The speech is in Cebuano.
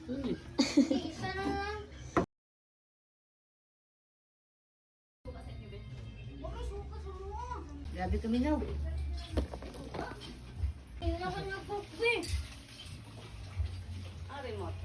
Isa na lang. Grabe kami now. Tingnan ko na cook eh. Ah, remote.